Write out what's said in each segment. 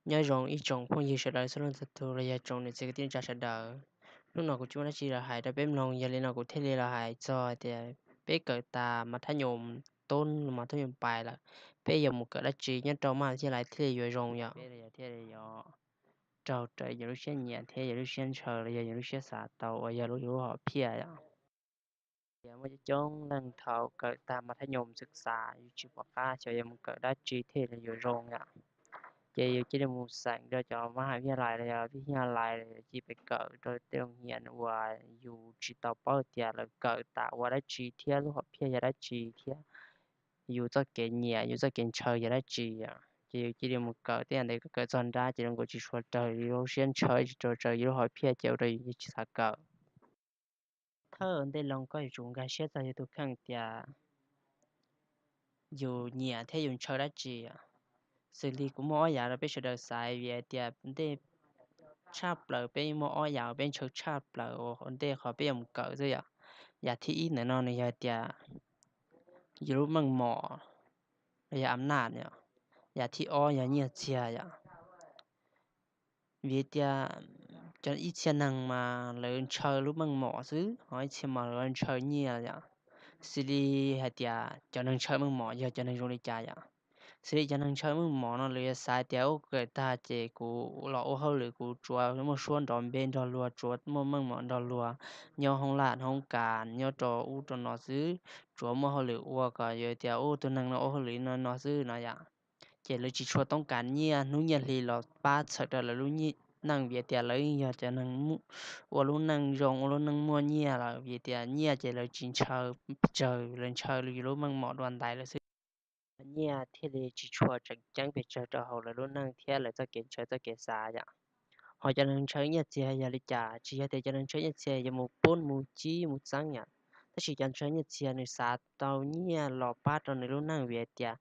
Nyob zoo ib tsoom phooj ywg sawv daws txhua leej txhua tus los yog tsoom niam txiv kwv tij neej tsa sawv daws. Hnub no kuv tsis muaj dab tsi los hais rau peb mloog, yog li no kuv thiaj li los hais txog tias peb kawm tas mas thab nyoos tub los mas thab nyoos pais lawm, peb yuav mus kawm dab tsi nyob rau maj viaj lais thiaj li yuav zoo yom, thiaj li yuav raug raws yus lub siab nyiam thiab yus lub siab ntshaw los yog yus lub siab xav tau uas yog lub yus lub hom phiaj yom. Ces muaj coob coob leej thaum kawm tag mas thab nyoos xwm xav yus tsis pom qab xyov yuav mus kawm dab tsi thiaj li yuav zoo yom. Ces yus cia li mus xeem rau cov maj viaj lais los yog vij viaj lais los yog cia li kawm rau tej loo hiam uas yus tsis tau paub tias lawv kawm tas ua dab tsi thiab lub hom phiaj yog dab tsi thiab yus txoj kev nyiam yus txoj kev ntshaw yog dab tsi yom. Ces yus cia li mus kawm tej yam ntawd, kawm txog nrab ces zoo nkaus tsis tshua raws yus lub siab ntshaw, tsis tshua raws yus lub hom phiaj ces ua rau yus tsis xav kawm. Thawj ntej los koj yuav tsum nkag siab txog yus tus kheej tias yus nyiam thiab yus ntshaw dab tsi. Xws li kuv muaj ob yam rau peb sawv daws xaiv vim hais tias ntej tshaj plaws peb muaj ob yam uas peb ntshaw tshaj plaws uas ua ntej qhov peb yuav mus kawm xwb yom. Yam thib ib ntawm no nws yog tias yus lub meej mom los yog am naj yom. Yam thib ob yog nyiaj txiag yom. Vim tias cov ib txhia neeg mas lawv ntshaw lub meej mom xwb, ho ib txhia mas lawv ntshaw nyiaj yom. Xws li hais tias cov neeg ntshaw meej mom yog cov neeg zoo li cas yom? Xws li cov neeg ntshaw meej mom no lawv yuav xav tias ub, kawm tag ces kuv los ua hauj lwm kuv tsuas muaj suab nrov npe nrog luag, tsuas muaj meej mom nrog luag, nyob hoob laj hoob kas nyob rau ub rau no xwb, tsuas muaj hauj lwm ua kom yog tias ub, tus neeg no ua hauj lwm no no xwb no yom. Ces lawv tsis tshua toob kas nyiaj hnub nyiaj hli los pab txhawm rau lawv lub neej vim tias lawv yeej yog cov neeg ua lub neej zoo ua lub neej muaj nyiaj lawm vim tias nyiaj ces lawv tsis ntshaw pes tsawg, lawv ntshaw yus lub meej mom dua ntais lawm xwb. Nyiaj thiaj li tsis tshua tseem ceeb pes tsawg rau hauv lawv lub neej thiab lawv txoj kev ntshaw txoj kev xav yom. Ho cov neeg ntshaw nyiaj txiag yog li cas? Tsis yog tias cov neeg ntshaw nyiaj txiag yuav mus pub mus cib mus txeeb yom, tab sis cov ntshaw nyiaj txiag nws xav tau nyiaj los pab rau nws lub neej vim tias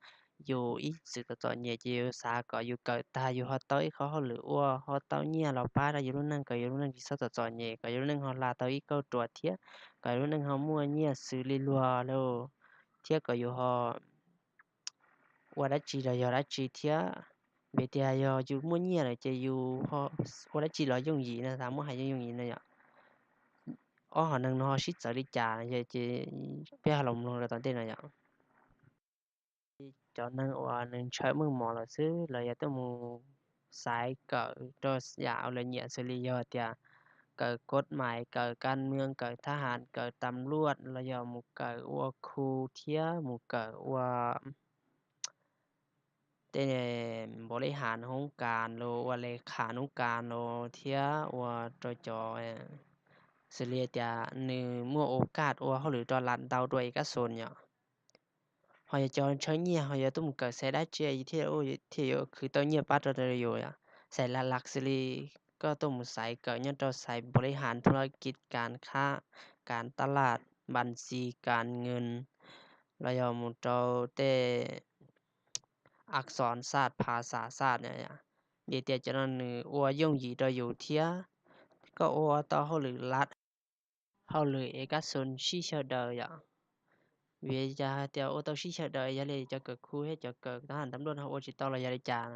yus ib txwm txom txom nyem ces yus xav kom yus kawm tag yus ho tau ib qho hauj lwm ua, ho tau nyiaj los pab rau yus lub neej kom yus lub neej tsis txhob txom txom nyem, kom yus lub neej ho hla tau ib kauj ruam thiab kom yus lub neej ho muaj nyiaj xws li luag lawm, thiab kom yus ho ua dab tsi los yog dab tsi thiab. Vim tias yog yus muaj nyiaj lawm ces yus ua dab tsi los yooj yim no, xav muab hais yooj yooj yim no yom. Ob hom neeg no ho sib txawv li cas yog ces peb ho los mloog rau tom ntej no yom. Cov neeg uas nws ntshaw meej mom lawm xwb los yog tuaj mus xaiv kawm rau yam uas lawv nyiam xws li yog tias kawm kod mais, kawm kas mwm, kawm thab has, kawm tam luaj los yog mus kawm ua khu thiab mus kawm ua tej npaum li has hoob kas los ua le khas hoob kas los thiab ua rau cov xws li tias nws muaj ua kaj ua hauj lwm rau lam ntau dua es kab xus yom. Ho yog cov ntshaw nyiaj ho yuav tuaj mus kawm xaiv dab tsi thiaj thiaj yuav khwv tau nyiaj pab rau yus yom. Xaiv lam lam xws li koj tuaj mus xaiv kawm nyob rau xaiv npaum li has thub lab kiv kas khab, kas tab laj, npas txis, kas nws, los yog mus rau tej ak xos xaj, pha xas xaj, vim tias cov no nws ua yooj yim rau yus thiab koj ua tau hauj lwm lam, hauj lwm es kab xus sib xyaw daws yom. Vim yog hais tias ua tau sib xyaw daws yog li cov kawm khu thiab cov kawm thab has tam luaj no ua tsis tau los yog li cas,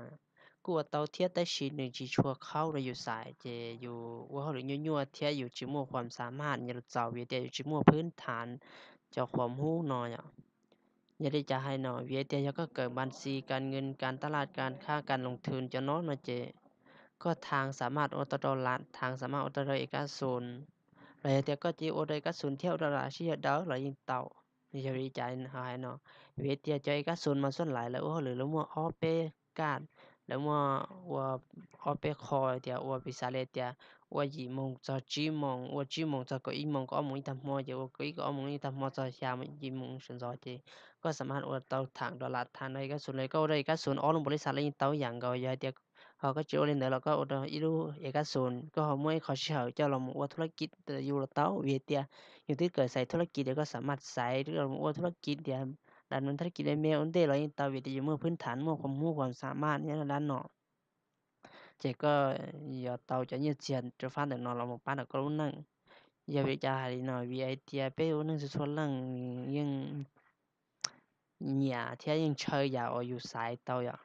kuj ua tau thiab tab sis nws tsis tshua khaub rau yus xaiv ces yus ua hauj lwm nyuaj nyuaj thiab yus tsis muaj khuam xa maj nyias lus txaus vim tias yus tsis muaj phwb thav cov khuam hub no yom. Yog li cas hais no, vim tias yog koj kawm npas txis, kas nws, kas tab laj, kas khab, kas loos thwv cov no no ces koj thav xa maj ua tau rau lam, thav xa maj ua tau rau es kab xus, los yog tias koj cia ua rau es kab xus thiab ua rau lam sib xyaw daws los yeej tau. Yog li cas hais no, vim tias cov es kab xus mas xuaj lais lawv ua hauj lwm lawv muaj ob peb kaj, lawv muaj ua ob peb qho tias ua piv xam li tias ua yim moos txog tsib moos, ua tsib moos txog kaum ib moos, kaum ob moos ib tag hmo ces ua kaum ib kaum ob moos ib tag hmo txog xya moos yim moos sawv ntxov ces koj xa maj ua tau thav rau lam, thav rau es kab xus los koj ua rau es kab xus ob lub npaum li xas los yeej tau ib yam nkaus. Yog hais tias ho koj tsis ua li ntawd los koj ua rau ib lub es kab xus, koj ho muaj ib qho sij hawm coj los mus ua thub lab kiv yus los tau vim tias yus twb kawm xaiv thub lab kiv tias koj xa maj xaiv los mus ua thub lab kiv tias dab thub lab kiv me me ua ntej los yeej tau vim tias yus muaj phwb thav muaj khuam hub khuam xa maj nyob rau dab no. Ces koj yuav tau cov nyiaj txiag rau fab ntawm no los mus pab ntawm koj lub neej. Yog vim li cas hais li no? Vim hais tias peb ua neej txhua txhua leej yeej nyiam thiab yeej ntshaw yam uas yus xaiv tau yom.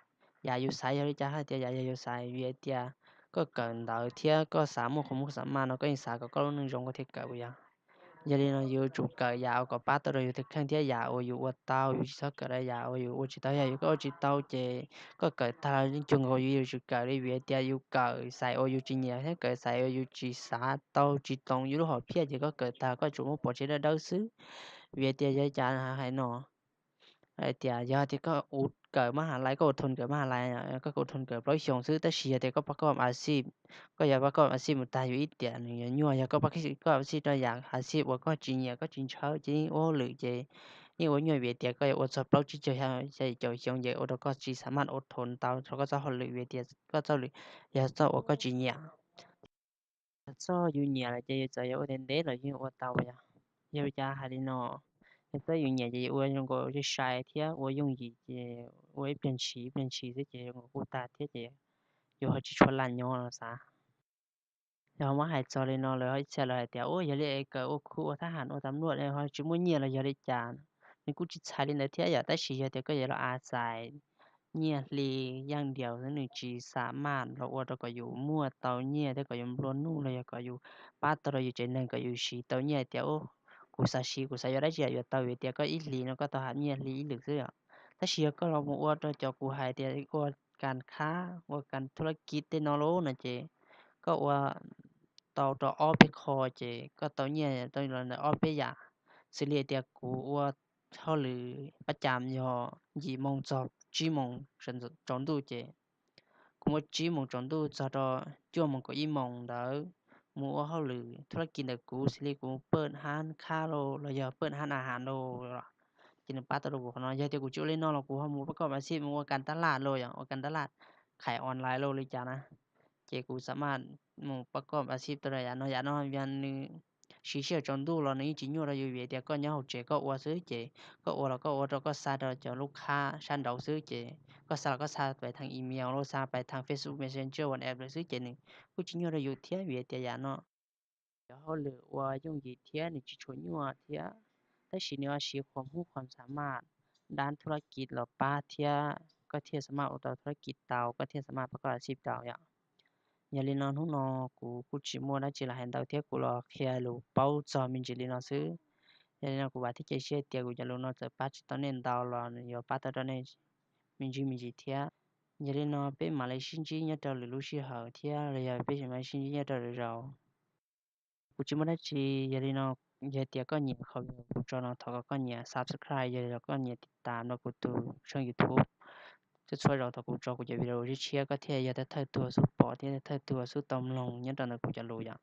yam yus xaiv yog li cas, hais tias yam yog yus xaiv vim tias koj kawm ntawv thiab koj xav muaj qhov muaj xav mas no koj yeej xav kom koj lub neej zoo koj thiaj kawm yog. Yog li no yus yuav tsum kawm yam uas kom pab tau rau yus tus kheej thiab yam uas yus ua tau, yus tsis txhob kawm rau yam uas yus ua tsis tau. Yog yus koj ua tsis tau ces koj kawm tag los yeej cuag nkaus yus yuav tsum kawm li, vim tias yus kawm xaiv uas yus tsis nyiam thiab kawm xaiv uas yus tsis xav tau tsis toom yus lub hom phiaj ces koj kawm tag koj tsuas muab pov tseg dawb dawb xwb. Vim tias yog li cas hais no, hais tias yog tias koj ua kawm mab has lais, koj ua thon kawm mab has lais, koj ua thon kawm plaub xyoos xwb tab sis yog tias koj pab koj a xij, koj yog pab koj a xij mus tag yus ib tiam nws yuav nyuaj. Yog koj pab koj a xij rau yam a xij uas koj tsis nyiam koj tsis ntshaw ces yeej ua hauj lwm ces yeej ua nyuaj vim tias koj yuav ua txog plaub tsib caug xya caum xyoo ces ua rau koj tsis xav maj ua thon ntau rau koj txoj hauj lwm vim tias koj txoj hauj lwm yog txoj uas koj tsis nyiam. Txoj yus nyiam lawm ces yus txawm yuav ua ntev ntev los yeej ua tau yog. Yog li cas hais li no, yog txoj yus nyiam ces yus ua zoo nkaus li sai thiab ua yooj yim ces ua ib pliag ntshis ib pliag ntshis xwb ces zoo nkaus kuj tag thiab ces yus ho tsis tshua laj nyob no xav. Yog muab hais txog li no lawv ho ib txhia lawv hais tias ua yog li es kawm ua khub ua thab ham ua tam luaj ho tsis muaj nyiaj los yog li cas, nws kuj tsis txhais li ntawd thiab yom. Tab sis yog tias koj yuav los a xais nyiaj hli yaj diaus xwb nws tsis xam maj los ua rau kom yus muaj tau nyiaj thiab kom yus nplua nuj los yog kom yus pab tau rau yus tsev neeg kom yus siv tau nyiaj tias kuv xav siv kuv xav yuav dab tsi yuav tau vim tias koj ib hlis no koj tau hab nyiaj hli ib lwm xwb yom. Tab sis yog koj los mus ua rau cov kuv hais tias ua kas khab ua kas thub lab kiv tej no lauj no ces koj ua tau rau ob peb qho ces koj tau nyiaj tau los ntawm ob peb yam. Xws li tias kuv ua hauj lwm pab cas yog yim moos txog tsib moos tsaus ntuj ces kuv muab tsib moos tsaus ntuj txog rau cuaj moos kaum ib moos ntawd mus ua hauj lwm thub lab kiv ntawm kuv xws li kuv paj hab khab lauj los yog paj hab a has lauj, ces nws pab tau rau kuv qhov no. Yog tias kuv tsis ua li no los kuv ho mus pab koj a xij mus ua kas tab laj lauj yom, ua kas tab laj, khais online lauj li cas na, ces kuv xam maj mus pab koj a xij tau rau yam no. Yam no yog nws siv sij hawm tsaus ntuj los nws yeej tsis nyuaj rau yus vim tias koj nyob hauv tsev koj ua xwb ces koj ua los koj ua rau koj xa rau cov lub khab sab nraud xwb ces koj xa los koj xa pais thav email los xa pais thav Facebook Messenger WhatsApp lawm xwb ces nws kuj tsis nyuaj rau yus thiab vim tias yam no cov hauj lwm ua yooj yim thiab nws tsis tshua nyuaj thiab, tab sis nws ho siv qhov hub qhov xam maj dab thub lab kiv los pab thiab koj thiaj xam maj ua tau thub lab kiv tau koj thiaj xam maj pab koj a xij tau yom. Yog li no hnub no kuv kuj tsis muaj dab tsi los hais ntau thiab kuv los qhia lus paub txog me ntsis li no xwb. Yog li no kuv vam thiab cia siab tias kuv cov lus no txawm pab tsis tau nej ntau los nws yuav pab tau rau nej me ntsis me ntsis thiab. Yog li no peb mam li sib ntsib nyob rau lwm lub sij hawm thiab los yog peb mam li sib ntsib nyob rau lwm zaus. Kuv tsis muaj dab tsi, yog li no yog tias koj nyiam qhov video kuv tso no thov kom koj nyiam subscribe, yog li koj nyiam tiv tam no kuv tus tshooj YouTube. Txhua txhua zaus thaum kuv tso kuv cov video tshiab tshiab koj thiaj yog thawj thawj tug xub pom thiab thawj tug xub tau mloog nyob rau ntawm kuv cov lus yom.